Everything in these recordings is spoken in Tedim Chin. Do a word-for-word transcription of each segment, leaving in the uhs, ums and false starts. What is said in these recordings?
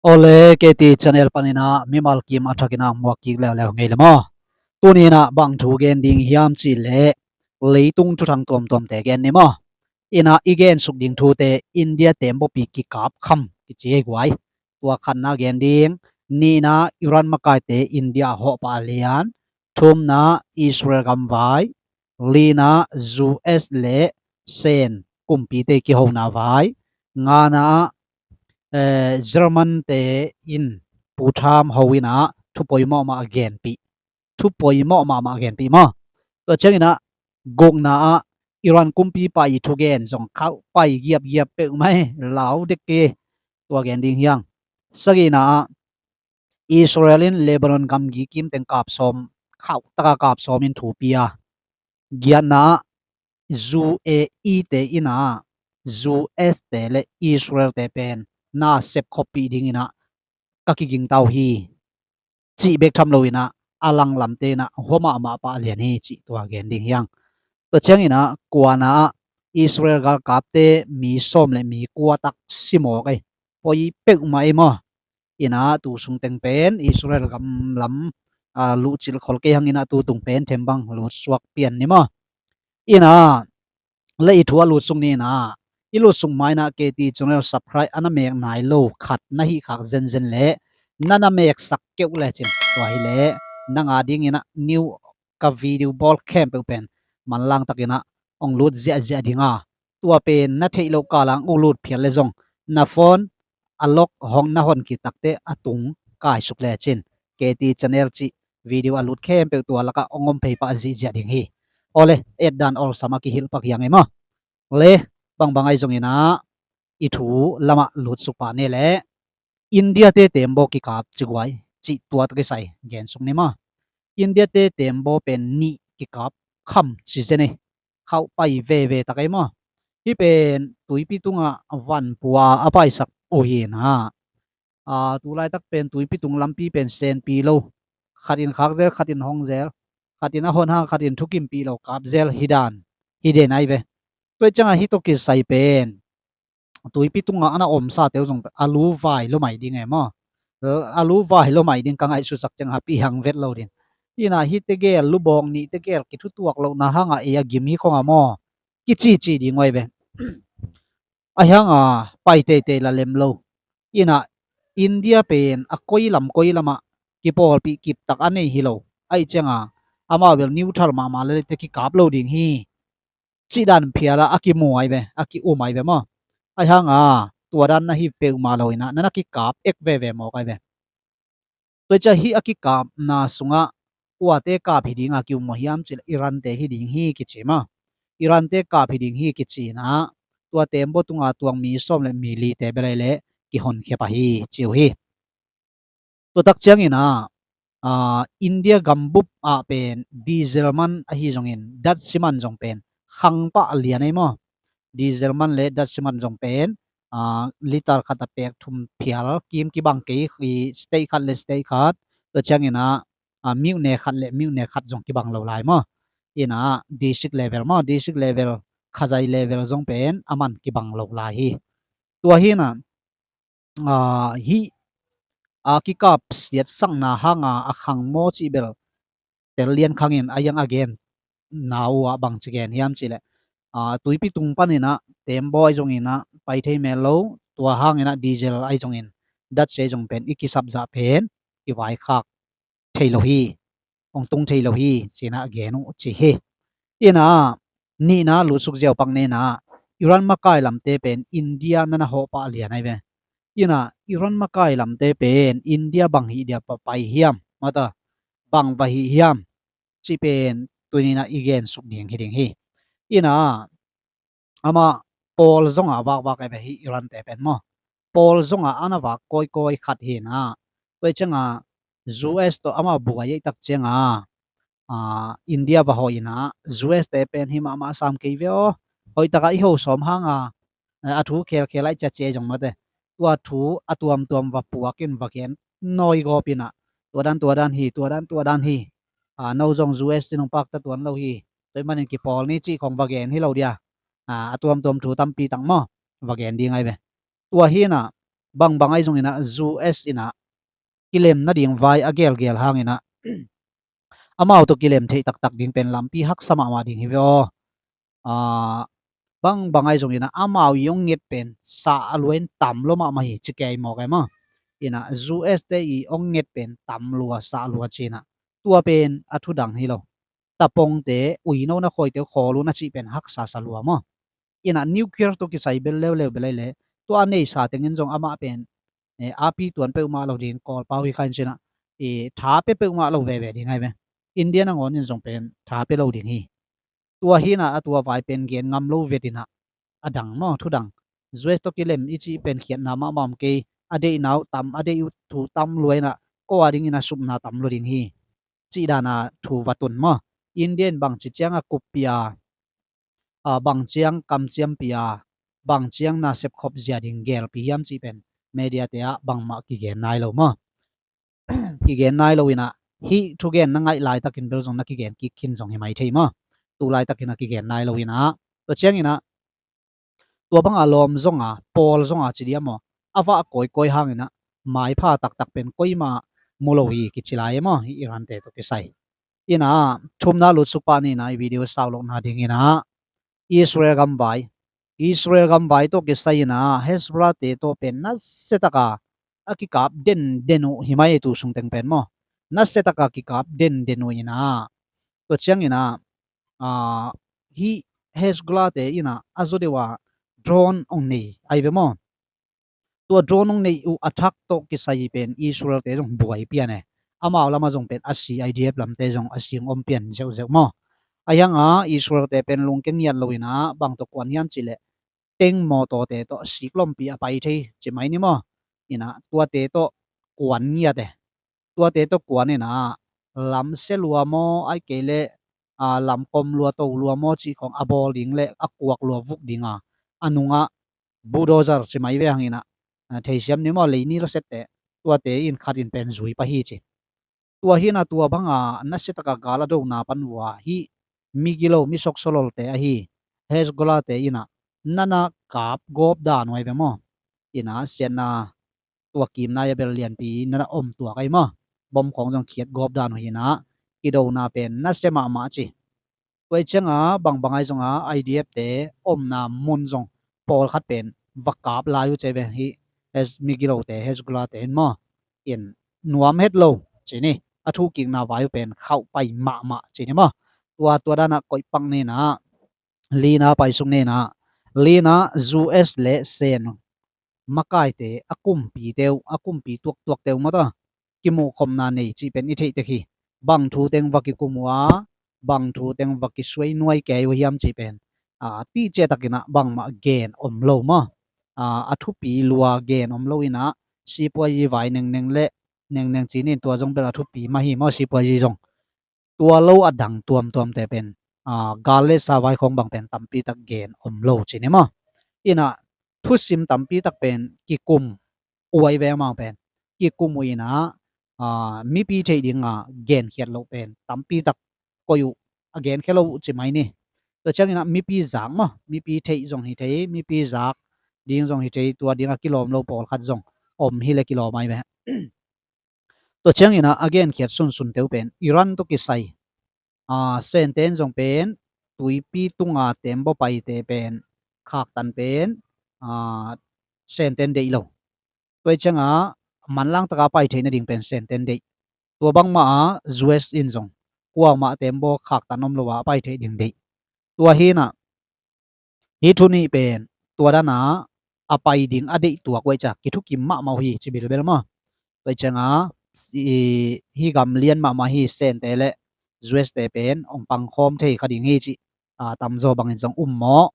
Awle, K T channel panin ah mimal kim a thakin ah muak kik leuleu ngei le maw. Tuni in ah bang thu gen ding hiam cih leh leitung thuthang tuamtuamte gen ni maw. In ah i gensuk ding thute India teembaw pi kikap kham kici hi guai. Tua khatna gen ding, nihna Iran makaite India hawh pah a lian, thumna Israel gamvai, lina U S le Sen kumpite kihona vai, ngana eh, German te in Pu Trump ho in ah thu poimawh mah a genpih, thu poimawh mahmah a genpih maw. Tua ciangin ah gukna ah Iran kumpipa i thugen zong khauh pai giapgiap peuhmah hi, lau dek hi. Tua gen ding hiang. Sagihna ah Israel in Lebanon gamgi kimteng kap sawm, khauh taka kap sawm in thupi a. Giatna ah U A E te in ah U S te le Israel te pen na sep khoppih dingin ah ka kigingta uh hi, cih bek tham loin ah a langlamte in ah hua mahmah pah lian hi, cih tua gen ding hiang. Tua ciangin ah kuana ah Israel galkapte mi sawm le mi kua tak si mawk ei. Poi peuhmah ei maw. In ah tu sungteng pen Israel gam lam, ah, luhcilh khol kei hangin ah tu tung pen thembang lutsuak pian ni maw. In ah le i thu a lutsuk ni in ah, i lutsuk ma in ah K T channel subscribe a na mek nai lo khat na hih khak zenzen le na na meksak keuh lecin, tua hileh nang a dingin ah new ka video bawl khempeuh pen manlang takin ah hong lut ziahziah ding a. Tua pen na theih loh kal ah hong lut phial le zong na phone a lock hong na hon khit takte a tung kaisuk lecin K T channel cih video a lut khempeuh tua lakah hong om phei pah zihziah ding hi. Awle, et dan awlsam a kihilh pak hiang ei maw. Le, bangbang ahi zongin ah i thu lamah lutsuk pah ni le, India te teembaw kikap ci guai, cih tua tawh kisai gensuk ni maw. India te teembaw pen nih kikap kham ci zen ei. Khauh pai veve tak ei maw. Hih pen tuipi tungah vanpua a paisak uh hi in ah, tulaitak pen tuipi tung lampi pen senpi lo. Khat in khak zel, khat in hong zel, khat in a hon hang, khat in thukimpih lo kap zel hi dan hi den ahi ve. Tua ciangah hih tawh kisai pen tuipi tungah a na omsate uh zong a lu vai lo mai ding e maw. A lu vai lo mai ding ka ngaihsutsak ciang hapih hang vet lo ding. Inah hih tegel lubawng nih tegel kithutuak lohna hangah ei a gim hi khong a maw, kicici ding uh ahi ve. Ahi hanga pai teitei la lem lo. Inah India pen a koi lam koi lamah kipawlpih kiptak a nei hi lo. Ahi cianga amau bel neutral mahmah lelete kikap lo ding hi. Cih dan phiala a kimu ahi ve, a ki-um ahi ve maw. Ahi hanga tua dan na hi peuhmah lo inah na na kikap ek veve mawk ahi ve. Tua ciah hih a kikapna sungah kuate kap hi dinga ki-um maw hiam cih leh Iran te hi ding hi kici maw. Iran te kap hi ding hi kici inah tua teembaw tunga tuang mi sawm le mi lite bel ahi leh kihonkhia pah hi ci uh hi. Tua tak ciangin ah, India gambup ah pen diesel man ahi zongin datsi man zong pen khang pah lian ahi maw. Diesel man le datsi man zong pen liter khat a pek thum phial kim kibang kei hi, state khat le state khat. Tua ciangin ah miuhne khat le miuhne khat zong kibang lo lai maw. Inah district level maw, district level, khazai level zong pen a man kibang lo lai hi. Tua hi inah hih a kikap siatsakna hanga a khang maw cih bel tel lian khangin a yang a gen na uh ah bangci gen hiam cih leh, tuipi tung paninah teembaw ahi zonginah pai thei mel lo. Tua hanginah diesel ahi zongin datsi ahi zong pen i kisapzah pen i vaikhak thei lo hi, hong tung thei lo hi cinah a gen uh ci hi. Inah nihna lutsuk ziau pak ninah Iran makai lamte pen India nana hawh pah lian ahi ve. Inah Iran makai lamte pen India bang hih dia pai hiam, mata bang va hih hiam cih pen tuninah i gensuk ding hi ding hi. Inah amah pawl zongah vakvak ahi ve hih Iran te pen maw. Pawl zongah ana vak kawikawi khat hinah, tua cianga U S tawh amah buai ahih tak cianga India va hawh inah U S te pen hih mahmah sam kei ve aw. Hoih takah i ho sawm hanga a thu khelkhel ahi ciacia ahi zong mate, tua thu a tuamtuam va puakin va gen nawigawp inah, tua dan tua dan hi, tua dan tua dan hi. No zong U S in hong pakta tuan lo hi. Tua hih manin kipawl ni cih khong va gen hi lo dia. A tuamtuam thu tampi tak maw va gen ding ahi ve. Tua hinah Bangbang ahi zongin ah U S in ah kilem nading vai a gelgel hangin ah amau tawh kilem theih taktak ding pen lampi haksa mahmah ding hi ve aw. Aa, bangbang ahi zongin ah amau i hong nget pen sa a lua in tam lua mahmah hi ci kei mawk e maw. In ah U S te i hong nget pen tam lua sa lua ci-in ah tua pen a thu dang hi lo. Tapongte, uino na khawite khawl un a cih pen haksa sa lua maw. In ah nuclear tawh kisai bel leuleu bel ahi leh tua a neisa tengin zong amah pen, eh, api tuan peuhmah lo ding, Kawlpau hi kha in ci-in ah, eh, tha pia peuhmah lo veve ding ahi ve. India nangawn in zong pen tha pia lo ding hi. Tua hi-in ah a tua vai pen gen ngam lo vet in ah a dang maw, thu dang. U S tawh kilem i cih pen khiatna mahmah om kei, a deihna uh tam, a deih uh thu tam lua in ah ko a dingin a supna tam lua ding hi. Cih dan a thu va tun maw. India in bangci ciang a kuppih a, a, bang ciang kamciampih a, bang ciang na sepkhop zia ding gelpih hiam cih pen media te ah bangmah kigen nai lo maw. Kigen nai lo in ah hih thugen na ngaih laitakin bel zong na kigen kik khin zong hi mai thei maw. Tu laitakin a kigen nai lo in ah, tua ciangin ah tua banga lawm zonga, pawl zonga ci dia maw, a vah kawikawi hangin ah maipha taktak pen koimah mu lo hi kici lai e maw, hih Iran te tawh kisai. In ah thumna lutsuk pah ni in ah i video sau lohna dingin ah Israel gamvai, Israel gamvai tawh kisai in ah Hezbollah te tawh pen nasia taka a kikap denden uh hi mai, tu sungteng pen maw. Nasia taka kikap denden uh in ah, tua ciangin ah, ah, hih Hezbollah te in ah a zaw deuh a drone hong nei ahi ve maw. Tua drone hong neih uh a thak tawh kisai pen Israel te zong buai pian e. Amau lamah zong pen a si, I D F lamte zong a si hong om pian zeuhzeuh maw. Ahi hang a Israel te pen lungkia ngiat lo in ah bang tawh kuan hiam cih leh tank mawtawte tawh siklawmpih a pai thei ci mai ni maw. In ah tuate tawh kuan ngiat e. Tuate tawh kuan in ah lam sia lua maw, ahih kei leh, a, lam kom lua, to lua maw cih khawng a bawl ding leh a kuak lua vuk ding a, a nungah bulldozer ci mai ve hang in ah, a, theisiam ni maw, lei ni la sette, tuate in khat in pen zui pah hi ci. Tua hi in ah tua banga nasia taka gal a dona pan vua hih migilo, mi soksolol te ahi Hezbollah te in ah nana kap gawp dan uh ahi ve maw. In ah siatna tua kimna a bel lianpi nana om tuak ahi maw. Bom khawng zong khiat gawp dan uh hi in ah kidona pen nasia mahmah ci. Tua hi ciang a bangbang ahi zong a I D F te omna mun zong pawlkhat pen va kap lai uh ci ve, hih Hez, migilote, Hezbollah te in maw. In nuam het lo ci ni, a thukikna vai uh pen khauh pai mahmah ci ni maw. Tua, tua dan ah koih pak ni in ah, lina paisuk ni in ah, lina U S le Sen makaite uh, a kumpite uh, a kumpi tuaktuakte uh maw ta, kimuhkhopna nei cih pen i theih tek hi. Bang thu teng va kikum uh a, bang thu teng va kisuai nuai kei uh hiam cih pen, a, tihciah takin ah bangmah gen om lo maw. A, a thupi lua gen om lo in ah, sipuazi vai nengneng le, nengneng ci ni in, tua zong bel a thupi mah hi maw, sipuazi zong. Tua lo a dang tuamtuamte pen, a, gal le sa vai khawng bang pen tampi tak gen om lo ci ni maw. In ah thusim tampi tak pen kikum uh ahi ve, amau pen kikum uh in ah, a, mipi theih ding a genkhiat loh pen tampi tak koih uh, a genkhia lo uh ci mai ni. Tua ciangin ah mipi zak maw, mipi theih zong hi thei, mipi zak ding zong hi thei, tua ding a kilawm lo pawlkhat zong om hi leh kilawm ahi ve. Tua ciangin ah a genkhiat sunsunte uh pen Iran tawh kisai, a, Senten zong pen tuipi tunga tembaw paite pen khaktan pen, a, Senten deih lo. Tua hi ciang a manlang taka pai theih nading pen Senten deih. Tua bangmah a U S in zong kuamah tembaw khaktan om lo a a pai theih ding deih. Tua hi in ah hih thu nih pen tua dan a a pai ding a deih tuak uh ahi ciang kithukim mahmah uh hi ci bilbel maw. Tua hi ciang a, i, hih gam lian mahmah hih Sente le U S te pen hong pangkhawm thei kha ding hi cih, a, tamzaw bangin zong um maw.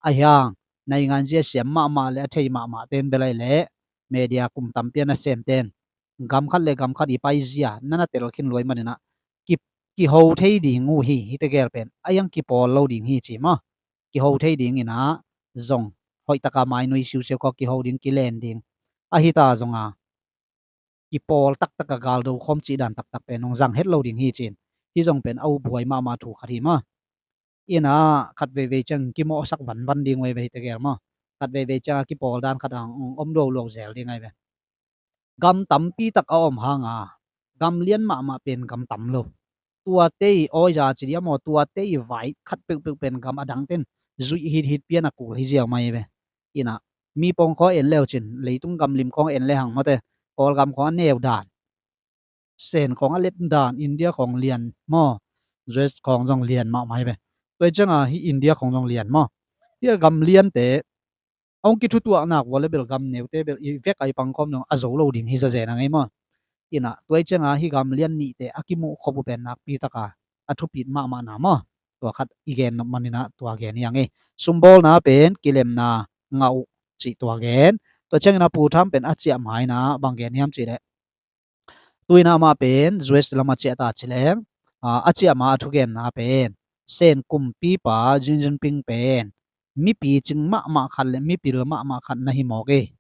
Ahi hang naingan zia siam mahmah le a thei mahmahte in bel ahi leh media kum tampi a nasemte in gam khat le gam khat i paizia nana tel khin luai manin ah ki, kiho thei ding uh hi, hihte gel pen. Ahi hang kipawl lo ding hi ci maw. Kiho thei dingin ah zong hoih taka mainui siusiu khawng kiho ding, kilen ding. Ahi ta zong a kipawl taktak a galdo khawm cih dan taktak pen hong zang het lo ding hi ci-in. Hih zong pen a ubuai mahmah thu khat hi maw. In ah khat veivei ciang kimawhsak vanvan ding uh ahi ve, hihte gel maw. khat veivei ciangah kipawl dan khat ang om lualuau zel ding ai ve. Gam tampi tak a om hanga gam lian mahmah pen gam tam lo. Tuate i awiza ci dia maw, tuate i vai khat peuhpeuh pen gam a dangten zuih hithit pian a kul hi ziau mai ve. Inah mi pong khaw en leucin leitung gam lim khawng en le hang mawte, Kawlgam khawng a neu dan, Sen khawng a let dan, India khawng lian maw, U S khawng zong lian mahmah hi ve. Tua i cianga hi India khawng zong lian maw. Hi a gam liante a hong kithutuahnak vua le bel gam neute bel i vek a i pangkhawm dong a zo lo ding hi zazen a ngei maw. Inah tua i cianga hi gam lian nihte a kimuh khop uh pen nakpi taka a thupit mahmahna maw. Tua khat i gen nop maninah tua gen hi a ngei. Sumbawlna pen kilemna ngah uh cih tua gen. Tua ciangina Pu Tham pen a ciah maina bang gen hiam cihleh, tuina amah pen U S lam a ciah ta cileng, a ciah ma a thugenna pen Sen kumpipa Xi Jinping pen mi picing mahmah khat le mi pil mahmah khat na hi mawk e.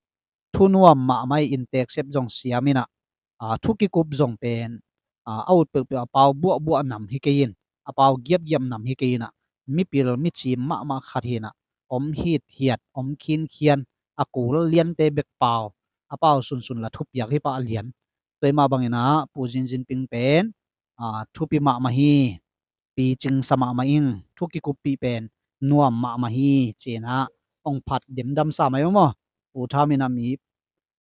Thunuam mahmah i intek sep zong siam inah, a thu kikup zong pen a ut peuhpeuh a pau buahbuah nam hi kei in, a pau giapgiap nam hi kei inah, mi pil mi cim mahmah khat hi inah, om hithiat, om khinkhian, a kul liante bek pau, a pau sunsun la thupiak hi pah a lian. Tua i mah banginah Pu Xi Jinping pen a thupi mahmah hi, picing sa mahmah ing, thu kikuppih pen nuam mahmah hi cinah hong phat demdam sa mai maw. Pu Tham inah mi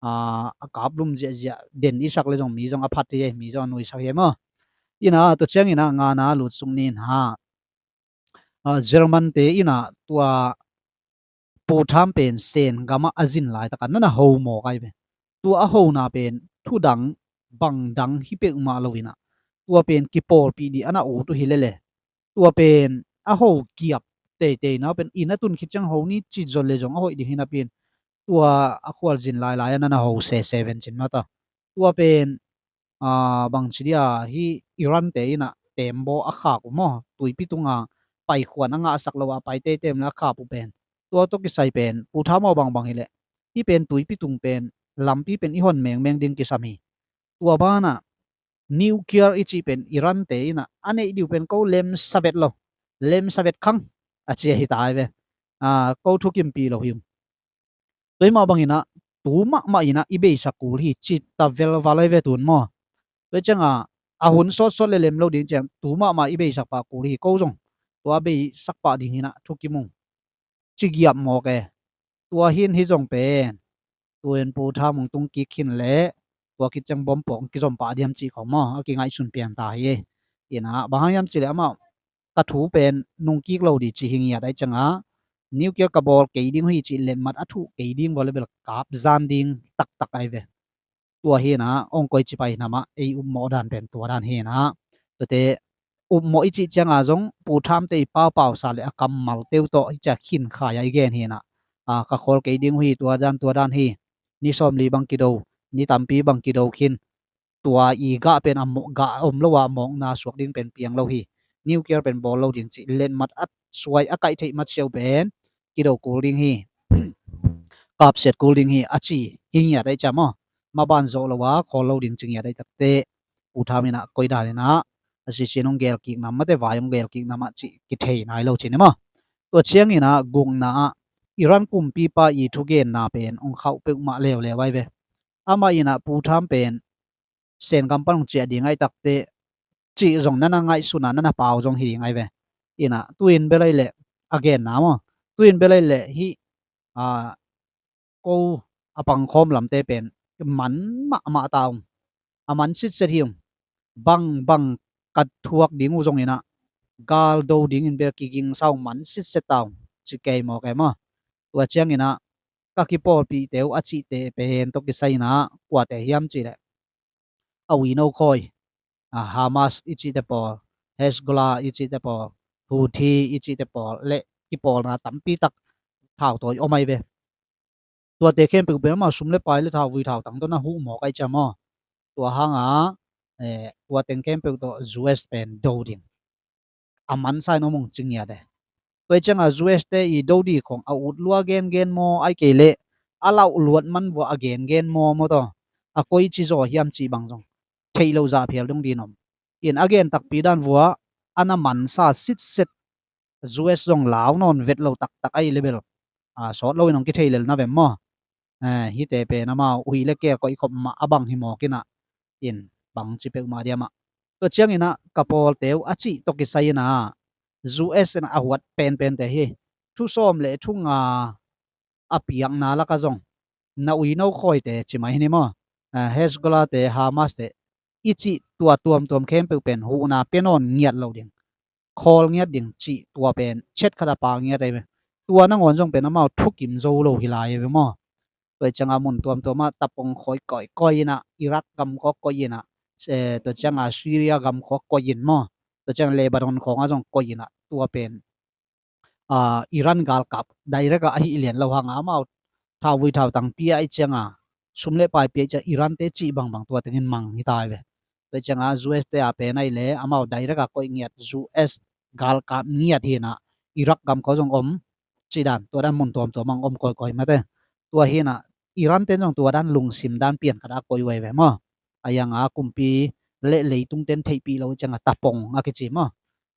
a kaplum ziahziah den i sak le zong mi zong a phat hi, mi zong a nuisak hi maw. Inah tua cianginah ngana lutsuk ninah, Germante inah tua Pu Tham pen Sen gamah a zin laitaka nana ho mawk ai ve. Tua a hona pen thudang bangdang hi peuhmah lo inah, tua pen kipawlpih dih ana ut uh hi lele. Tua pen a ho kiap teitei na pen inn a tun khit ciang ho ni cit zon le zong a hoih ding hi napi in, tua a khualzin lailai a nana ho sese ven cin mata. Tua pen bangci dia hi Iran te inah tembaw a khak uh maw, tuipi tunga paikhuan a ngahsak lo a pai teitei mla a khap uh pen, tua tawh kisai pen Pu Tham aw bangbang hileh, hi pen tuipi tung pen lampi pen i hon mengmeng ding kisam hi. Tua banah nuclear i cih pen Iran te inah a neih diu pen ko lemsa vet lo, lemsa vet khang a cia hi tai ve. Ko thukimpi lo hi. Tua i mah banginah tu mahmah inah i beisak kul hi cita velval ai ve tun maw. Tua cianga a hun sawtsawt le lem lo ding ciang tu mahmah i beisak pah kul hi, ko zong tua beisak pah ding hinah thukim ung. Ci giap mawk e. Tua hin hi zong pen tuin Pu Tham hong tung kik khin leh tua khit ciang bom pawh hong kizom pah diam cih khawng maw a kingaihsun piang ta hi. Inah bang hang hiam cihleh amah ka thu pen nung kik lo dih cih hi ngiat ai cianga nuclear ka bawl kei ding uh hi cih letmat a thuh kei ding vua le bel kap zan ding taktak ai ve. Tua hinah hong koici pai namah ei upmawh dan pen tua dan hinah. Tuate upmawh i cih cianga zong Pu Thamte i paupausa le a kammal teu tawh hi cia khinkhai a i gen hinah. Ka khawl kei ding uh hi, tua dan tua dan hi. Ni sawmli bang kido, ni tampi bang kido khin. Tua i gah pen a gah om lo a mawkna suak ding pen piang lo hi. Nuclear pen bawl lo ding cih letmat a suai a kaih theih mat siau pen kido kul ding hi. Kapsiat kul ding hi a ci hi ngiat ai cia maw. Maban zawh lo a khawl lo ding ci ngiat ai takte Pu Tham inah koi dan inah a sisin hong gelkik nam mate vai hong gelkik namah cih kithei nai lo cin i maw. Tua cianginah gukna ah Iran kumpipa i thugenna pen hong khauh peuhmah leuleu ai ve. Amah inah Pu Tham pen Sen gam pan hong ciah ding ai takte cih zong nana ngaihsuna nana pau zong hi ding ai ve. Inah tuin belai leh a genna maw, tuin belai leh hi ko a pangkhawm lamte pen man mahmah ta ung. A man sitset hi ung. Bangbang ka thuak ding uh zonginah galdo dingin bel kigingsa ung, man sitset ta ung. Ci kei maw kei maw. Tua cianginah ka kipawlpihte uh a cihte pen tawh kisai inah kuate hiam cihleh a uino khawi, Hamas i cihte pawl, Hezbollah i cihte pawl, Houthi i cihte pawl le kipawlna tampi tak thautawi om ai ve. Tuate khempeuh pen amau sum le pai le thauvui thautang tawh na huh mawk ai cia maw. Tua hanga tua teng khempeuh tawh U S pen do ding a mansa in om ung ci ngiat e. Tua i cianga U S te i do dih khong a ut lua gengen maw ai kei leh a lauh luat man vua a gengen maw maw taw, a koici zaw hiam cih bang zong theih loh zah phial dong din om. In a gen takpi dan vua a na mansa sitset U S zong lau nawn vet lo taktak ai le bel a, sawt loin hong kithei lel na vem maw? Eh, hihte pen amau hui le keel koih khop mah a bang hi mawk inah, in bang ci peuhmah diam ah. Tua cianginah ka pawlte uh a cih tawh kisai inah U S in a huat penpente hi. Thu sawm le thu nga a piakna laka zong na ui no khawite ci mai hi ni maw? Eh, Hezbollah te, Hamas te i cih tua tuamtuam khempeuh pen huhna pia nawn ngiat lo ding, khawl ngiat ding cih tua pen chet khat a pha ngiat ahi ve. Tua nangawn zong pen amau thukim zo lo hi lai ahi ve maw? Tua ciangah mun tuamtuamah tapong khawi koih, koih inah Iraq gam khawng koih inah, eh, tua ciangah Syria gam khawng koih in maw? Tua ciangah Lebanon khawngah zong koih inah tua pen, ah, Iran galkap direct ah ahi lian lo hangah amau thauvui thautang pia ih ciangah, sum le pai pia ih ciangah Iran te cih bangbang tua tengin mang hi ta hi ve. Tua ciangah U S te a pen ahi le amau direct ah koih ngiat, U S galkap ngiat hinah Iraq gam khawng zong om cih dan, tua dan mun tuamtuam ang om kawikawi mate. Tua hinah Iran ten zong tua dan lungsim dan pian khat a koih uh ahi ve maw? A iangah kumpi le leitung ten theihpih lo ih ciangah tapong a kici maw?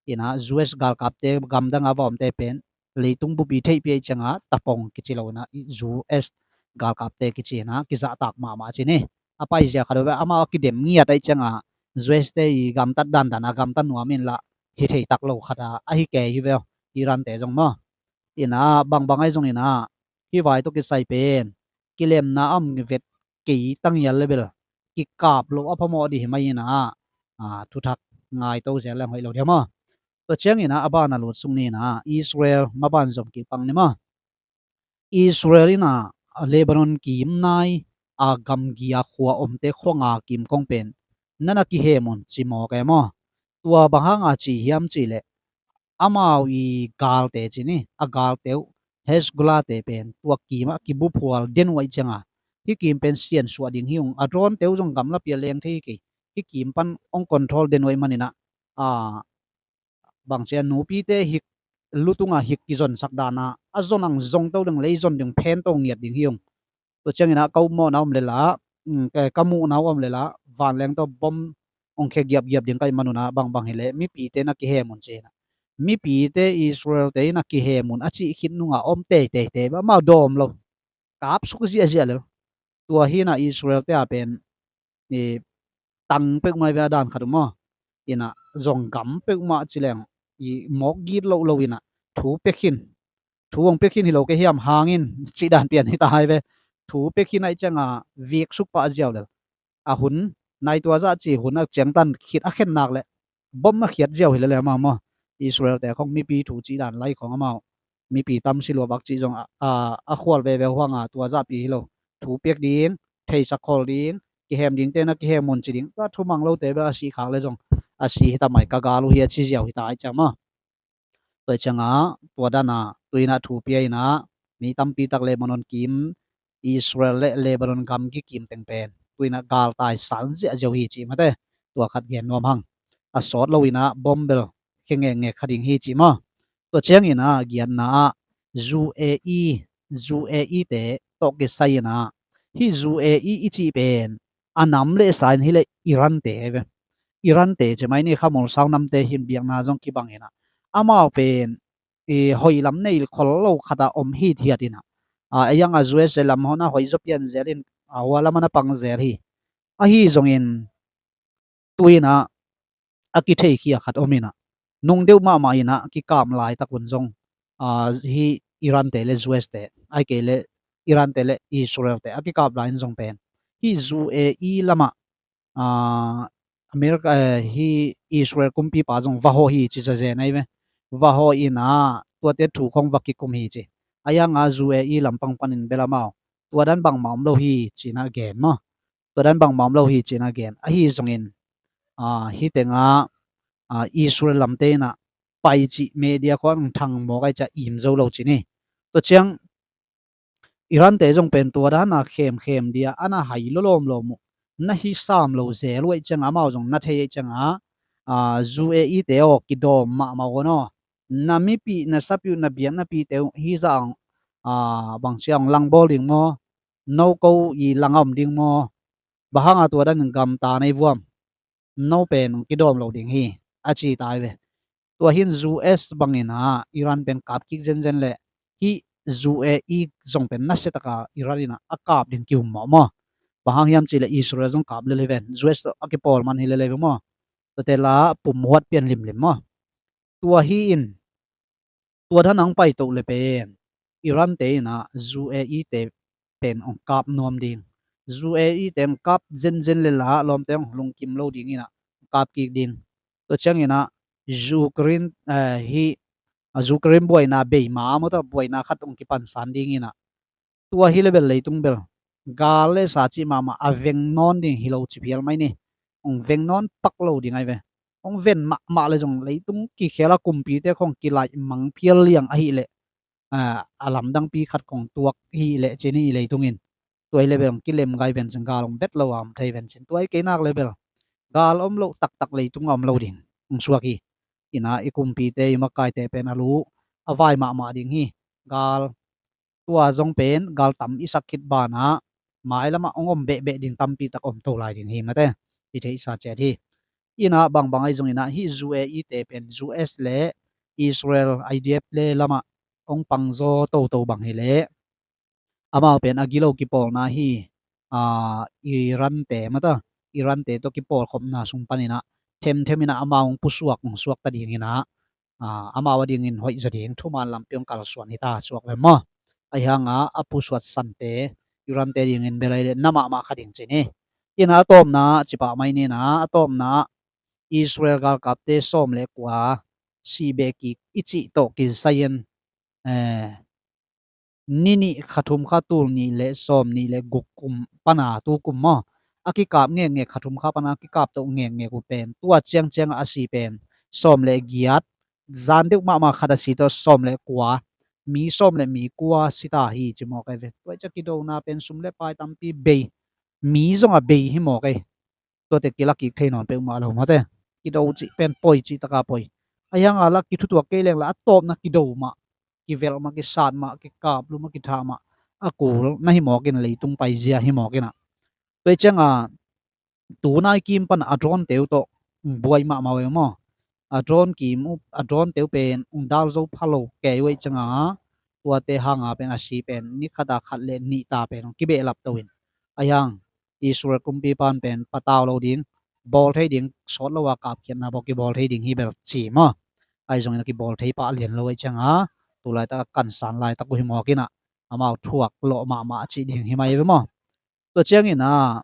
Inah U S galkapte gamdang a va omte pen leitung bupi theihpih a ih ciangah tapong kici lo inah U S galkapte kici inah kizahtak mahmah ci ni. A paizia khat uh ve, amau a kidem ngiat a ih ciangah U S te i gamtat dandan a gamtat nuam inlah hi thei tak lo khat a ahi kei hi ve aw, Iran te zong maw? Inah bangbang ahi zong inah hih vai tawh kisai pen kilemna a om vet kei tangial le bel kikap loh a phamawh dih hi mai inah, ah, thuthak ngaito zel leng hoih lo dia maw? Tua ciangin ah a ban a lut sung ni inah Israel maban zom kik pang ni maw? Israel inah Lebanon kim nai a gamgi a khua omte khuanga kim kong pen nana kihem un ci mawk e maw? Tua bang hanga ci hiam cihleh amau i galte ci ni, a galte uh Hezbollah te pen tua kimah kibuphual den uh aih cianga hih kim pen siansuah ding hi ung, a drone te uh zong gamla pia leng thei hi kei, hih kim pan ong control den uh aih maninah, a, bangcia nupite hik lutunga hik kizonsak dana a zon ang zongto ding, lei zon ding phento ngiat ding hi ung. Tua cianginah ka upmawhna om lela, um, ka, ka muhna uh om lela vanleng tawh bom ong khia giapgiap ding ka ih manunah bangbang hileh mipite na kihem un ci inah, mipite Israel te inah kihem un a cih khit nungah om teiteite beh amau dawm lo, kapsuk ziahziah lel. Tua hinah Israel te a pen i tang peuhmah i ve a dan khat uh maw? Inah zong gam peuhmah ci leng i mawk git loh lo inah thu pia khin, thu hong pia khin hi lo kei hiam hangin cih dan pian hi ta hi ve. Thu pia khin aih cianga viksuk pah ziau lel. A hun nai tua zah ci hun a ciangtan khit a khen nak leh bom a khiat ziau hi lele amau maw? Israel te khong mipi thu cih dan lai khong amau mipi tam si lua bak cih zong a, a, a khual veve huanga tua zahpi hi lo. Thu piak ding, theisak khol ding, kihem dingte na kihem un ci ding, tua thumang lote beh a sih khak le zong a sih hi ta mai, ka gal uh hi a ci ziau hi ta aih ciang maw? Tua ciangah tua dana tuinah thu pia inah mi tampi tak Lebanon kim, Israel le Lebanon gamgi kim teng pen tuinah galtai san ziahziau hi cih mate. Tua khat gen nuam hang. A sawt lo inah bom bel khengengek kha ding hi cih maw? Tua cianginah giatna ah U A E, U A E te tawh kisai inah hih U A E i cih pen a nam leh sa in hileh Iran te hi ve. Iran te ci mai ni, khamul sau namte hin biakna zong kibang inah amau pen i hoih lam nei khol lo khatah om hithiat inah, a, a iangah U S A lam hona hoih zaw pian zel in, a, hua lamah na pang zel hi. Ahi zongin tuinah a kitheikhia khat om inah nung deuh mahmah inah kikam laitak un zong, a, hih Iran te le U S te, aih kei le Iran te le Israel te a kikap lai in zong pen hih U A E lamah, a, America, eh, hih Israel kumpipa zong va hawh hi ci zazen ahi ve. Va hawh inah tuate thu khong va kikum hi ci. A iangah U A E lampang panin bel amau tua dan bangmah om lo hi cinah gen maw? Tua dan bangmah om lo hi cinah gen. Ahi zongin, a, hih tengah, a, Israel lamte inah pai cih media khong thang mawk aih ciah im zo lo ci ni. Tua ciang Iran te zong pen tua dana khemkhem dia ana hai lawlawm lawm uh, na hi sam lo zel uh aih cianga amau zong na thei aih cianga, a, U A E te aw kidawm mahmah uh a naw. Na mipih, na sapih uh, na biaknapihte uh hih zah ang, a, bangcia ang langbawl ding maw? No ko i langa om ding maw? Bang hanga tua danin gamta nei vuam? No pen kidawm lo ding hi a ci ta hi ve. Tua hin U S bangin ah Iran pen kap kik zenzen leh hih U A E zong pen nasia taka Iran in a kap ding ki-um mawh maw. Bang hang hiam cih leh Israel zong kap lel hi ven, U S tawh a kipawl man hi lel hi ve maw. Tuate la pum huat pian limlim maw. Tua hi in, tua dan a hong paito le pen Iran te in a U A E te pen hong kap nuam ding, U A E te hong kap zenzen le la lawmte hong lungkim lo ding in a hong kap kik ding. Tua ciangin a Ukraine, eh, hi, a Ukraine buaina bei ma maw, tua buaina khat hong kipansan ding in a, tua hi le bel leitung bel gal le sa cih mahmah a veng nawn ding hi lo ci phial mai ni. Hong veng nawn pak lo ding ahi ve. Hong ven mahmah le zong leitung kikhel a kumpite khong kilaih mang phial liang ahih leh, a, a lamdangpi khat khong tuak hi leh ci ni, i leitung in. Tua hi le bel hong kilem gai ven cin gal hong vet lo a om thei ven cin. Tua hi kei nak le bel gal om loh taktak leitung a om lo ding hong suak hi. In a i kumpite, i makaite pen a lu a vai mahmah ding hi. Gal tua zong pen gal tam i sak khit banah mailamah hong om behbeh ding tampi tak om to lai ding hi mate. I theihsa ciat hi. In a bangbang ahi zongin a hih U A E te pen U S le Israel I D F le lamah hong pangzaw toto bang hi leh amau pen a gilo kipawlna hi, a, Iran te mata, Iran te tawh kipawlkhopna sung panin a themthem in a amau hong pusuak hong suak ta ding in a, a, amau a dingin hoih zaw ding thuman lampi hong kalsuan hi ta suak ve maw. Ahi hang a a pusuat sante Iran te dingin bel ahi leh na mahmah kha ding ci ni. In a a tawpna ci pah mai ni in a, a tawpna Israel galkapte sawm le kua sih beh kik i cih tawh kisai in, eh, ni nih kha thum kha tul nih le sawm nih le guk kum pana tu kum maw, a kikap ngekngek kha thum kha pana a kikap tawh ngekngek uh pen tua ciangciang a si pen sawm le giat, zan deuh mahmah khat a si tawh sawm le kua, mi sawm le mi kua si ta hi ci mawk ahi ve. Tua hi ciah kidona pen sum le pai tampi bei, mi zong a bei hi mawk ahi. Tuate kilak kik thei nawn peuhmah lo mawte. Kido cih pen poi cih taka poi. Ahi hang a la kithutuak kei leng la a tawpna kido mah, kivelh mah, kisat mah, kikap lu mah, kithah mah a kul na hi mawk in, leitung paizia hi mawk in a. Tua hi ciang a tunai kim pan a drone te uh tawh buai mahmah uh e maw. A drone kim uh, a drone te uh pen ung dal zo pha lo kei uh ahi ciang a, tuate hang a pen a si pen ni khat a khat le nih ta pen ung kibehlap to in. Ahi hang Israel kumpi pan pen patau lo ding, bawl thei ding, sawt lo a kapkhiatna bawl kibawl thei ding hi bel ci maw. Ahi zongin a kibawl thei pah lian lo ahi ciang a, tu laitak a kansan laitak uh hi mawk in a, amau thuak lawh mahmah cih ding hi mai ve maw. Tua ciangin a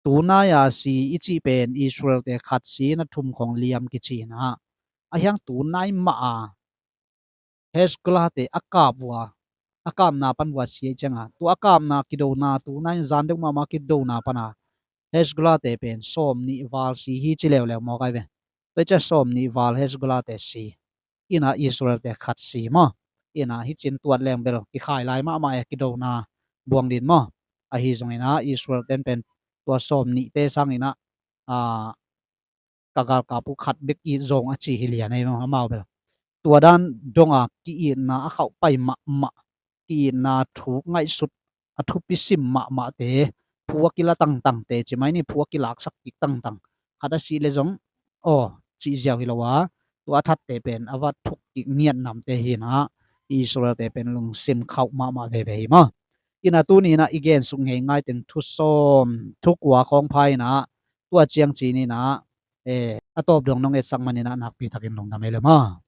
tunai a si i cih pen Israel te khat si na thum khong liam kici in a, ahi hang tunai mah a Hezbollah te a kap uh a, a kapna pan uh a si ahi ciang a, tua a kapna kidona, tunai zan deuh mahmah kidona pan a Hezbollah te pen sawm nih val si hi ci leuleu mawk ahi ve. Tua hi ciah sawm nih val Hezbollah te si. In a Israel te khat si maw. In a hi cin tuat leng bel kikhai lai mahmah e, kidona buang din maw. Ahi zongin a Israel ten pen tua sawm nih te sangin a, a, ka galkap uh khat bek it zong a ci hi lian ei maw, amau bel. Tua dan dong a ki-itna a khauh pai mahmah, ki-itna thuk ngaihsut a thupi sim mahmahte, phu a kila tangtangte ci mai ni, phu a kilaksak kik tangtang. Khat a si le zong aw cih ziau hi lo a, tua a thatte pen a va thuk kik ngiat namte hi in a, Israel te pen lungsim khauh mahmah veve hi maw. In a tuni in a i gensuk ngei ngai teng thu sawm, thu kua khawng pha in a, tua ciang ci ni in a, eh, a tawp dong nong etsak man in a nakpi takin lungdam ei le maw.